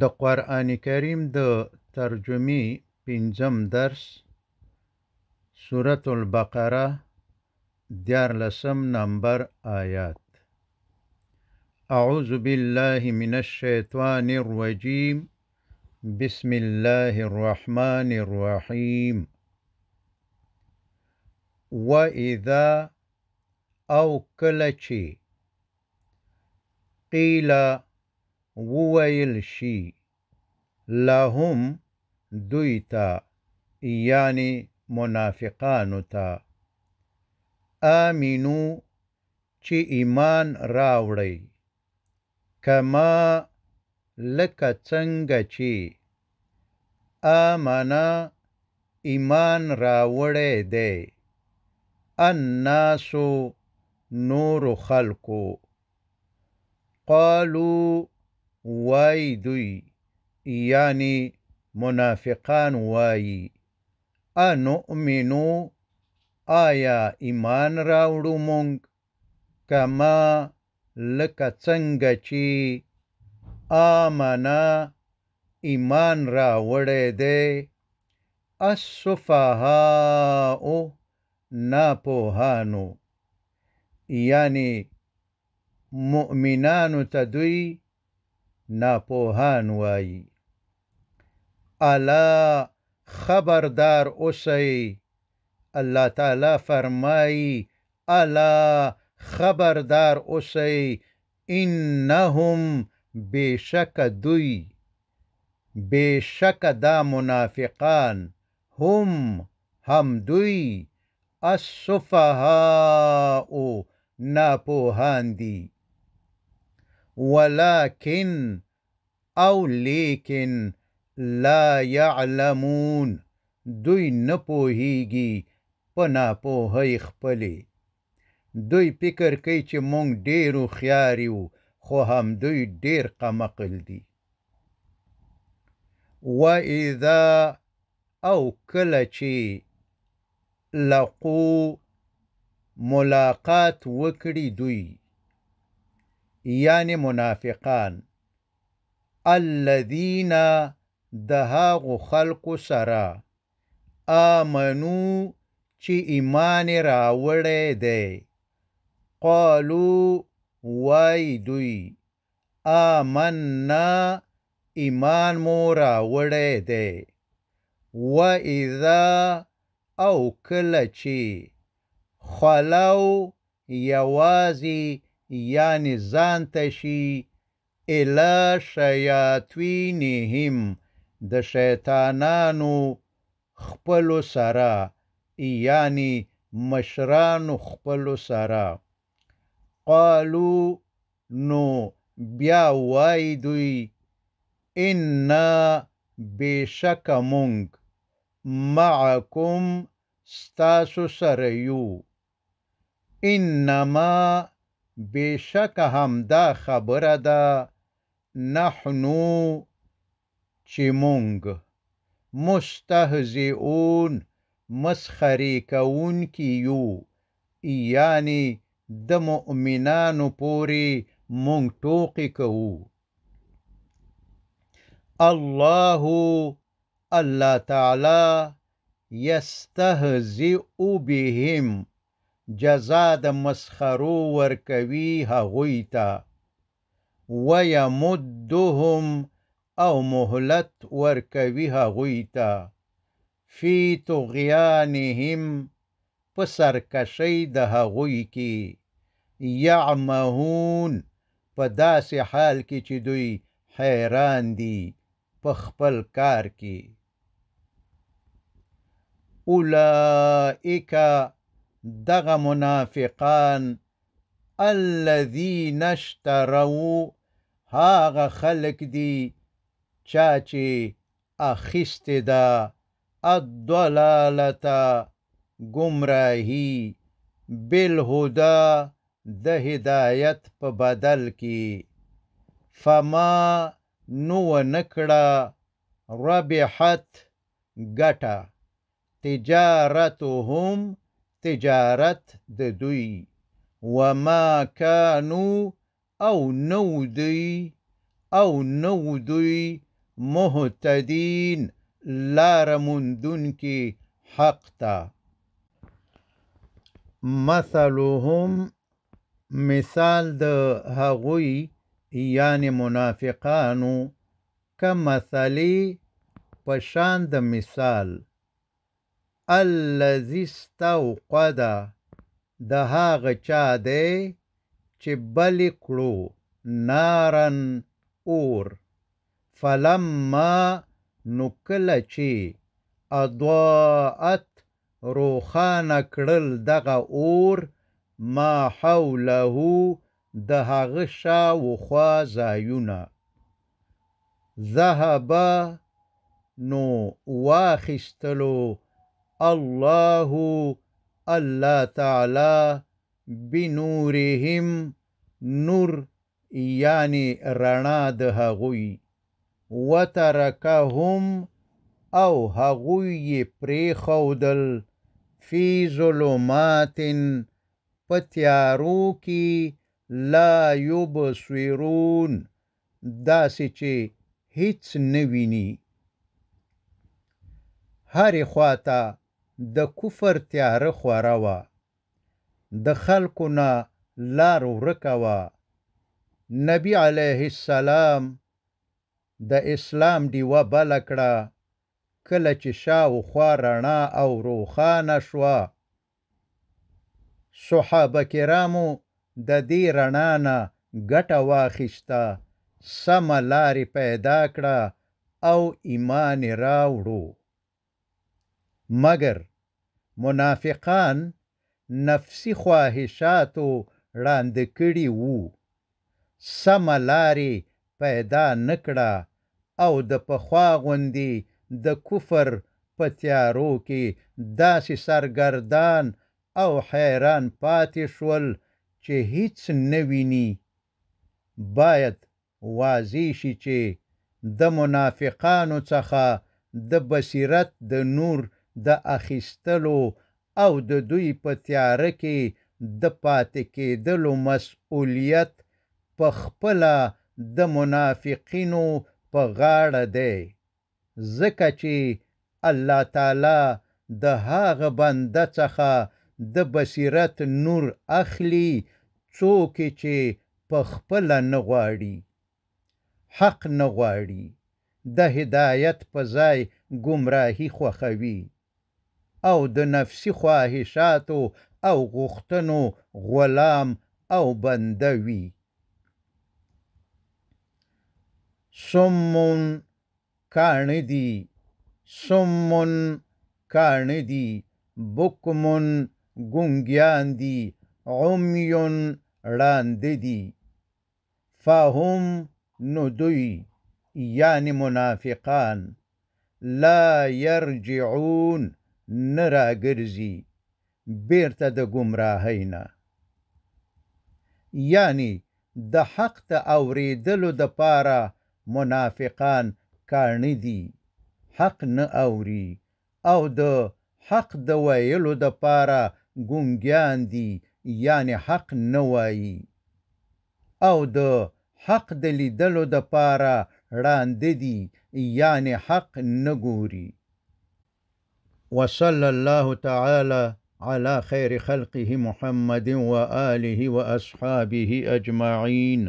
د قرآن کریم د ترجمې پنځم درس، سورة البقره، 13 نمبر آیات. اعوذ بالله من الشیطان الرجیم، بسم الله الرحمن الرحیم. وإذا او کله چې قیل وویل شي لهم دوی ته، یعنی منافقانو ته، آمنو چې ایمان راوړئ، کما لکه څنګه چې آمنا ایمان راوړی دی، الناسو نورو خلکو، قالو وای دوی، یعنی منافقان وایي، انؤمنو آیا ایمان راوړو مونږ، کما لکه څنګه چې آمنا ایمان راوړی دی، السفهاء ناپوهانو، یعنی مؤمنانو ته دوی ناپوهان وایي. الا خبردار اوسئ، الله تعالی فرمایي الا خبردار اوسئ، انهم بېشکه دوی، بېشکه دا منافقان، هم دوی السفهاء ناپوهان دي، ولكن او لیکن لا یعلمون دوی نه پوهیږي په ناپوهۍ خپلې. دوی فکر کوي چې مونږ ډېر هوښیار یو، خو همدوی ډېر قمقل دي. وإذا او کله چې لقو ملاقات وکړي دوی، یعنی منافقان، الذین د هغو خلکو سره، آمنو چې ایمان یې راوړی دی، قالو وای دوی، آمنا ایمان مو راوړی دی، وإذا او کله چې خلو یوازې یعنی ځان ته شي، الی شیاطینهم د شیطانانو خپلو سره، یعنی مشرانو خپلو سره، قالو نو بیا وای دوی، انا بېشکه مونږ معکم ستاسو سره یو، انما بېشکه همدا خبره ده، نحنو چې مونږ، مستهزئون مسخرې کوونکي یو، یعنی د مؤمنانو پورې مونږ ټوقې کوو. الله الله تعالی یستهزئ بهم جزا د مسخرو ورکوي هغوی ته، ویمدهم او مهلت ورکوي هغوی ته، فی طغیانهم په سرکشۍ د هغوی کې، یعمهون په داسې حال کې چې دوی حیران دي په خپل کار کې. اولئک دغه منافقان، الذین اشتروا هغه خلک دي چا چې اخیستې ده، الضلالة ګمراهي، بالهدى د هدایت په بدل کې، فما نو ونکړه ربحت ګټه، تجارتهم تجارت د دوی، وما کانو او نو دوی او نه وو دوی مهتدین لاره موندونکي حق ته. مثلهم مثال د هغوی یعنی منافقانو کمثلی په شان د مثال الذي استوقد د هغه چا دی چې بل کړو نارا اور، فلما نو کله چې اضاءت روښانه کړل دغه اور ما حوله د هغه شاوخوا ځایونه، ذهب نو واخیستلو الله الله تعالی بنورهم نور یعنی رڼا د هغوی، وترکهم او هغوی یې پرېښودل فی ظلمات په تیارو کې لا یبصرون داسې چې هیڅ نه ویني. هرې خواته د کفر تیاره خوره وه، د خلکو نه لار ورکه وه. نبی علیه السلام د اسلام ډیوه بله کړه، کله چې شاوخوا رڼا او روښانه شوه، صحابه کرامو د دې رڼا نه ګټه واخیسته، سمه لارې پیدا کړه او ایمان یې راوړو. مګر منافقان نفسي خواهشاتو ړانده کړي وو، سمه لارې پیدا نه کړه او د پخوا غوندې د کفر په تیارو کې داسې سرګردان او حیران پاتې شول چې هیڅ نه ویني. باید واضح شي چې د منافقانو څخه د بصیرت د نور د اخیستلو او د دوی په تیاره کې د پاتې کېدلو مسؤلیت په خپله د منافقینو په غاړه دی، ځکه چې الله تعالی د هغه بنده څخه د بصیرت نور اخلي څوک چې په خپله نه غواړي، حق نه غواړي، د هدایت په ځای ګمراهي خوښوي او د نفسي خواهشاتو او غوښتنو غلام او بنده وي. صم کاڼه دي، صم کاڼه دي، بکم ګونګیان دي، عمی ړانده دي. فهم نو دوی یعنی منافقان لا یرجعون نه راګرځي بیرته د ګمراهۍ نه، یعنی د حق د اورېدلو دپاره منافقان کاڼه دي، حق نه اوري، او د حق د ویلو دپاره ګونګیان دي، یعنی حق نه وایي، او د حق د لیدلو دپاره ړانده دي، یعنی حق نه ګوري. وصلى الله تعالى على خير خلقه محمد وآله وأصحابه أجمعين.